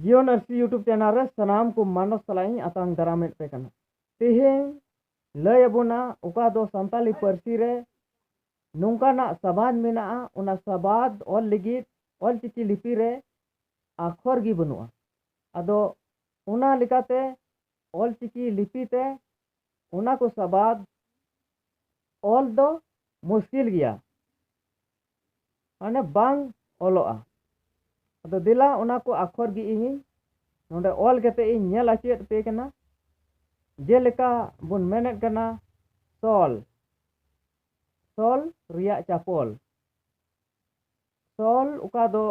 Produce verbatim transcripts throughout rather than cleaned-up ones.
ᱡᱤᱭᱚᱱ ᱟᱹᱨᱥᱤ YouTube channel ᱨᱮ ᱥᱟᱱᱟᱢ ᱠᱚ ᱢᱟᱱᱚᱛ ᱥᱟᱞᱟᱜ ᱤᱧ ᱟᱛᱟᱝ ᱫᱟᱨᱟᱢᱮᱫ ᱯᱮ ᱠᱟᱱᱟ᱾ ᱛᱮᱦᱮᱧ ᱞᱟᱹᱭ ᱟᱵᱚᱱᱟ ᱚᱠᱟ ᱫᱚ ᱥᱟᱱᱛᱟᱞᱤ ᱯᱟᱹᱨᱥᱤ ᱨᱮ ᱱᱚᱝᱠᱟᱱᱟᱜ ᱥᱟᱵᱟᱫ ᱢᱮᱱᱟᱜᱼᱟ, ᱚᱱᱟ ᱥᱟᱵᱟᱫ ᱚᱞ ᱞᱟᱹᱜᱤᱫ ᱚᱞᱪᱤᱠᱤ ᱞᱤᱯᱤ ᱨᱮ ᱟᱠᱷᱚᱨ ᱜᱮ ᱵᱟᱹᱱᱩᱜᱼᱟ᱾ ᱟᱫᱚ ᱚᱱᱟ ᱞᱮᱠᱟᱛᱮ ᱚᱞᱪᱤᱠᱤ ᱞᱤᱯᱤ ᱛᱮ ᱚᱱᱟ ᱠᱚ ᱥᱟᱵᱟᱫ ᱚᱞ ᱫᱚ ᱢᱩᱥᱠᱤᱞ ᱜᱮᱭᱟ, ᱢᱟᱱᱮ ᱵᱟᱝ ᱚᱞᱚᱜᱼᱟ᱾ ᱟᱫᱚ ᱫᱮᱞᱟ ᱚᱱᱟ ᱠᱚ ᱟᱠᱷᱚᱨ ᱜᱮ ᱤᱧᱤᱧ ᱱᱚᱰᱮ ᱚᱞ ᱠᱟᱛᱮ ᱤᱧ ᱧᱮᱞ ᱦᱚᱪᱚᱭᱮᱫ ᱯᱮ ᱠᱟᱱᱟ᱾ ᱡᱮᱞᱮᱠᱟ ᱵᱚᱱ ᱢᱮᱱᱮᱫ ᱠᱟᱱᱟ ᱥᱚᱞ, ᱥᱚᱞ ᱨᱮᱭᱟᱜ ᱪᱟᱯᱚᱞ, ᱥᱚᱞ ᱚᱠᱟ ᱫᱚ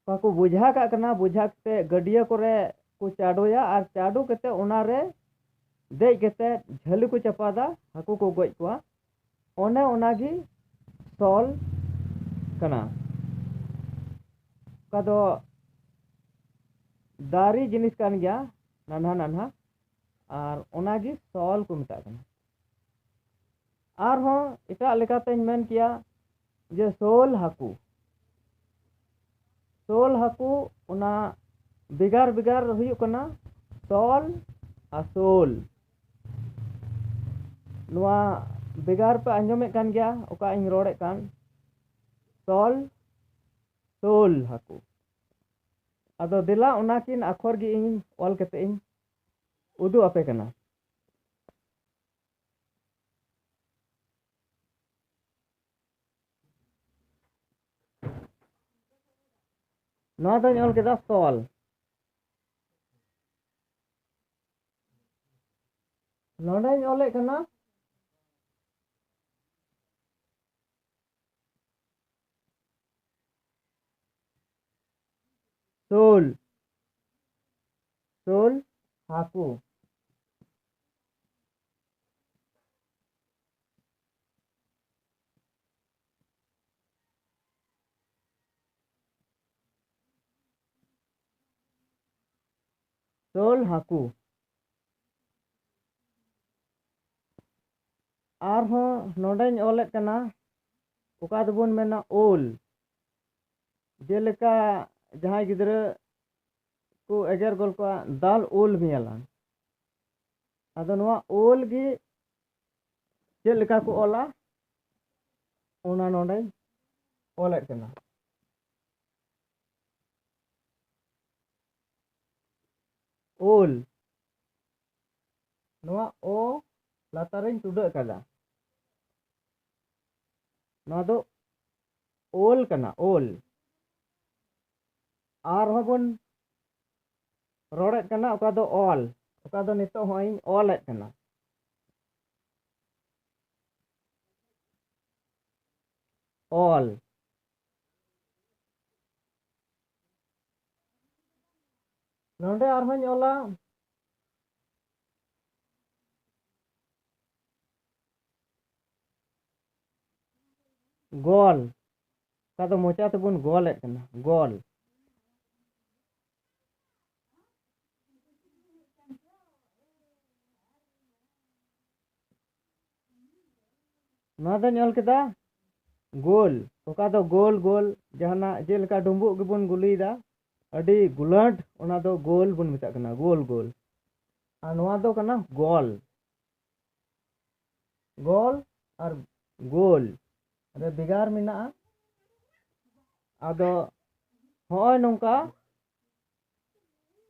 ᱚᱠᱟ ᱠᱚ ᱵᱚᱡᱷᱟ ᱠᱟᱜ ᱠᱟᱱᱟ, ᱵᱚᱡᱷᱟ ᱠᱟᱛᱮ ᱜᱟᱹᱰᱭᱟᱹ ᱠᱚᱨᱮ ᱠᱚ ᱪᱟᱰᱚᱭᱟ ᱟᱨ ᱪᱟᱰᱚ ᱠᱟᱛᱮ ᱚᱱᱟ ᱨᱮ ᱫᱮᱡ ᱠᱟᱛᱮ ᱡᱷᱟᱹᱞᱤ ᱠᱚ ᱪᱟᱯᱟᱫᱟ, ᱦᱟᱹᱠᱩ ᱠᱚ ᱜᱚᱡ ᱠᱚᱣᱟ᱾ ᱚᱱᱮ ᱚᱱᱟ ᱜᱮ ᱥᱚᱞ ᱠᱟᱱᱟ᱾ ᱚᱠᱟ ᱫᱚ ᱫᱟᱨᱮ ᱡᱤᱱᱤᱥ ᱠᱟᱱ ᱜᱮᱭᱟ, ᱱᱟᱱᱦᱟ ᱱᱟᱱᱦᱟ, ᱟᱨ ᱚᱱᱟ ᱜᱮ ᱥᱚᱞ ᱠᱚ ᱢᱮᱛᱟᱜ ᱠᱟᱱᱟ᱾ ᱟᱨᱦᱚᱸ ᱮᱴᱟᱜ ᱞᱮᱠᱟᱛᱮᱧ ᱢᱮᱱ ᱠᱮᱭᱟ ᱡᱮ ᱥᱳᱞ ᱦᱟᱹᱠᱩ, ᱥᱳᱞ ᱦᱟᱹᱠᱩ ᱚᱱᱟ ᱵᱷᱮᱜᱟᱨ ᱵᱷᱮᱜᱟᱨ ᱦᱩᱭᱩᱜ ᱠᱟᱱᱟ ᱥᱚᱞ ᱟᱨ ᱥᱳᱞ᱾ ᱱᱚᱣᱟ ᱵᱷᱮᱜᱟᱨ ᱯᱮ ᱟᱸᱡᱚᱢᱮᱫ ᱠᱟᱱ ᱜᱮᱭᱟ, ᱚᱠᱟ ᱤᱧ ᱨᱚᱲᱮᱫ ᱠᱟᱱ ᱥᱚᱞ, ᱥᱳᱞ ᱦᱟᱹᱠᱩ᱾ ᱟᱫᱚ ᱫᱮᱞᱟ ᱚᱱᱟᱠᱤᱱ ᱟᱠᱷᱚᱨ ᱜᱮ ᱤᱧ ᱚᱞ ᱠᱟᱛᱮ ᱤᱧ ᱩᱫᱩᱜ ᱟᱯᱮ ᱠᱟᱱᱟ᱾ ᱱᱚᱣᱟ ᱫᱚᱧ ᱚᱞ ᱠᱮᱫᱟ ᱥᱚᱞ᱾ ᱱᱚᱰᱮᱧ ᱚᱞᱮᱫ ᱠᱟᱱᱟ ᱥᱳᱞ, ᱥᱳᱞ ᱦᱟᱹᱠᱩ᱾ ᱥᱳᱞ ᱦᱟᱹᱠᱩ᱾ ᱟᱨᱦᱚᱸ ᱱᱚᱰᱮᱧ ᱚᱞᱮᱫ ᱠᱟᱱᱟ, ᱚᱠᱟ ᱫᱚᱵᱚᱱ ᱢᱮᱱᱟ ᱳᱞ᱾ ᱡᱮᱞᱮᱠᱟ ᱡᱟᱦᱟᱸᱭ ᱜᱤᱫᱽᱨᱟᱹ ᱠᱚ ᱮᱜᱮᱨ ᱜᱚᱞ ᱠᱚᱣᱟ, "ᱫᱟᱞ ᱳᱞ ᱢᱮᱭᱟᱞᱟᱝ", ᱟᱫᱚ ᱱᱚᱣᱟ ᱳᱞ ᱜᱮ ᱪᱮᱫ ᱞᱮᱠᱟ ᱠᱚ ᱚᱞᱟ, ᱚᱱᱟ ᱱᱚᱰᱮᱧ ᱚᱞᱮᱫ ᱠᱟᱱᱟ᱾ ᱳᱞ᱾ ᱱᱚᱣᱟ ᱳ ᱞᱟᱛᱟᱨᱤᱧ ᱴᱩᱰᱟᱹᱜ ᱠᱟᱫᱟ᱾ ᱱᱚᱣᱟ ᱫᱚ ᱳᱞ ᱠᱟᱱᱟ, ᱳᱞ᱾ ᱟᱨᱦᱚᱸ ᱵᱚᱱ ᱨᱚᱲᱮᱫ ᱠᱟᱱᱟ ᱚᱠᱟ ᱫᱚ ᱚᱞ, ᱚᱠᱟ ᱫᱚ ᱱᱤᱛᱚᱜ ᱦᱚᱸ ᱤᱧ ᱚᱞᱮᱫ ᱠᱟᱱᱟ᱾ ᱚᱞ᱾ ᱱᱚᱰᱮ ᱟᱨᱦᱚᱸᱧ ᱚᱞᱟ ᱜᱚᱞ᱾ ᱚᱠᱟ ᱫᱚ ᱢᱚᱪᱟ ᱛᱮᱵᱚᱱ ᱜᱚᱞᱮᱫ ᱠᱟᱱᱟ, ᱜᱚᱞ᱾ ᱱᱚᱣᱟ ᱫᱚᱧ ᱚᱞ ᱠᱮᱫᱟ ᱜᱳᱞ᱾ ᱚᱠᱟ ᱫᱚ ᱜᱳᱞ ᱜᱳᱞ ᱡᱟᱦᱟᱱᱟᱜ ᱡᱮᱞᱮᱠᱟ ᱰᱩᱸᱵᱩᱜ ᱜᱮᱵᱚᱱ ᱜᱩᱞᱤᱭᱮᱫᱟ, ᱟᱹᱰᱤ ᱜᱩᱞᱟᱹᱴ, ᱚᱱᱟ ᱫᱚ ᱜᱳᱞ ᱵᱚᱱ ᱢᱮᱛᱟᱜ ᱠᱟᱱᱟ, ᱜᱳᱞ ᱜᱳᱞ᱾ ᱟᱨ ᱱᱚᱣᱟ ᱫᱚ ᱠᱟᱱᱟ ᱜᱚᱞ᱾ ᱜᱚᱞ ᱟᱨ ᱜᱳᱞ ᱨᱮ ᱵᱷᱮᱜᱟᱨ ᱢᱮᱱᱟᱜᱼᱟ᱾ ᱟᱫᱚ ᱦᱚᱸᱜᱼᱚᱭ ᱱᱚᱝᱠᱟ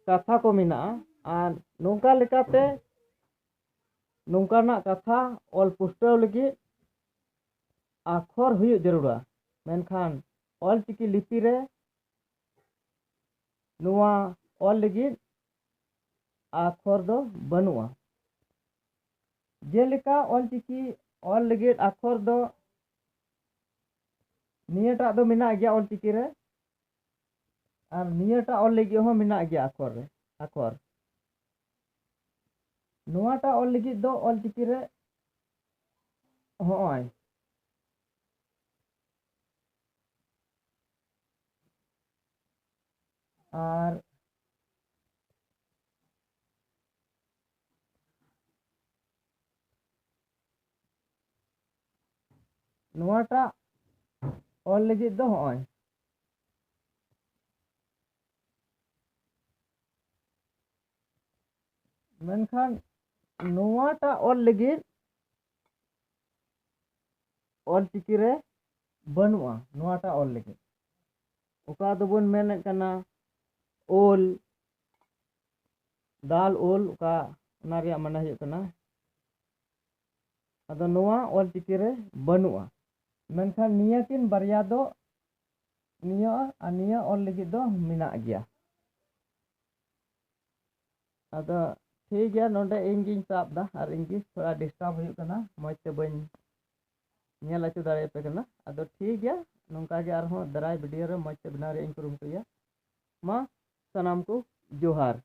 ᱠᱟᱛᱷᱟ ᱠᱚ ᱢᱮᱱᱟᱜᱼᱟ᱾ ᱟᱨ ᱱᱚᱝᱠᱟ ᱞᱮᱠᱟᱛᱮ ᱱᱚᱝᱠᱟᱱᱟᱜ ᱠᱟᱛᱷᱟ ᱚᱞ ᱯᱩᱥᱴᱟᱹᱣ ᱞᱟᱹᱜᱤᱫ ᱟᱠᱷᱚᱨ ᱦᱩᱭᱩᱜ ᱡᱟᱹᱨᱩᱲᱟ, ᱢᱮᱱᱠᱷᱟᱱ ᱚᱞᱪᱤᱠᱤ ᱞᱤᱯᱤ ᱨᱮ ᱱᱚᱣᱟ ᱚᱞ ᱞᱟᱹᱜᱤᱫ ᱟᱠᱷᱚᱨ ᱫᱚ ᱵᱟᱹᱱᱩᱜᱼᱟ᱾ ᱡᱮᱞᱮᱠᱟ ᱚᱞᱪᱤᱠᱤ ᱚᱞ ᱞᱟᱹᱜᱤᱫ ᱟᱠᱷᱚᱨ ᱫᱚ ᱱᱤᱭᱟᱹᱴᱟᱜ ᱫᱚ ᱢᱮᱱᱟᱜ ᱜᱮᱭᱟ ᱚᱞᱪᱤᱠᱤ ᱨᱮ, ᱟᱨ ᱱᱤᱭᱟᱹᱴᱟᱜ ᱚᱞ ᱞᱟᱹᱜᱤᱫ ᱦᱚᱸ ᱢᱮᱱᱟᱜ ᱜᱮᱭᱟ ᱟᱠᱷᱚᱨ ᱨᱮ, ᱟᱠᱷᱚᱨ᱾ ᱱᱚᱣᱟᱴᱟᱜ ᱚᱞ ᱞᱟᱹᱜᱤᱫ ᱫᱚ ᱚᱞᱪᱤᱠᱤ ᱨᱮ ᱦᱚᱸᱜᱼᱚᱭ, ᱟᱨ ᱱᱚᱣᱟᱴᱟᱜ ᱚᱞ ᱞᱟᱹᱜᱤᱫ ᱫᱚ ᱦᱚᱸᱜᱼᱚᱭ, ᱢᱮᱱᱠᱷᱟᱱ ᱱᱚᱣᱟᱴᱟᱜ ᱚᱞ ᱞᱟᱹᱜᱤᱫ ᱚᱞ ᱪᱤᱠᱤ ᱨᱮ ᱵᱟᱹᱱᱩᱜᱼᱟ᱾ ᱱᱚᱣᱟᱴᱟᱜ ᱚᱞ ᱞᱟᱹᱜᱤᱫ ᱚᱠᱟ ᱫᱚᱵᱚᱱ ᱢᱮᱱᱮᱫ ᱠᱟᱱᱟ ᱳᱞ, ᱫᱟᱞ ᱳᱞ, ᱚᱠᱟ ᱚᱱᱟ ᱨᱮᱭᱟᱜ ᱢᱟᱱᱮ ᱦᱩᱭᱩᱜ ᱠᱟᱱᱟ᱾ ᱟᱫᱚ ᱱᱚᱣᱟ ᱚᱞ ᱪᱤᱠᱤ ᱨᱮ ᱵᱟᱹᱱᱩᱜᱼᱟ, ᱢᱮᱱᱠᱷᱟᱱ ᱱᱤᱭᱟᱹ ᱠᱤᱱ ᱵᱟᱨᱭᱟ ᱫᱚ, ᱱᱤᱭᱟᱹ ᱟᱨ ᱱᱤᱭᱟᱹ ᱚᱞ ᱞᱟᱹᱜᱤᱫ ᱫᱚ ᱢᱮᱱᱟᱜ ᱜᱮᱭᱟ᱾ ᱟᱫᱚ ᱴᱷᱤᱠ ᱜᱮᱭᱟ, ᱱᱚᱰᱮ ᱤᱧ ᱜᱤᱧ ᱥᱟᱵ ᱫᱟ ᱟᱨ ᱤᱧ ᱜᱮ ᱛᱷᱚᱲᱟ ᱰᱤᱥᱴᱟᱵᱽ ᱦᱩᱭᱩᱜ ᱠᱟᱱᱟ, ᱢᱚᱡᱽ ᱛᱮ ᱵᱟᱹᱧ ᱧᱮᱞ ᱦᱚᱪᱚ ᱫᱟᱲᱮᱭᱟᱯᱮ ᱠᱟᱱᱟ᱾ ᱟᱫᱚ ᱴᱷᱤᱠ ᱜᱮᱭᱟ, ᱱᱚᱝᱠᱟ ᱜᱮ ᱟᱨᱦᱚᱸ ᱫᱟᱨᱟᱭ ᱵᱷᱤᱰᱤᱭᱳ ᱨᱮ ᱢᱚᱡᱽ ᱛᱮ ᱵᱮᱱᱟᱣ ᱨᱮᱭᱟᱜ ᱤᱧ ᱠᱩᱨᱩᱢᱩᱴᱩᱭᱟ᱾ ᱢᱟ ᱥᱟᱱᱟᱢ ᱠᱚ ᱡᱚᱦᱟᱨ᱾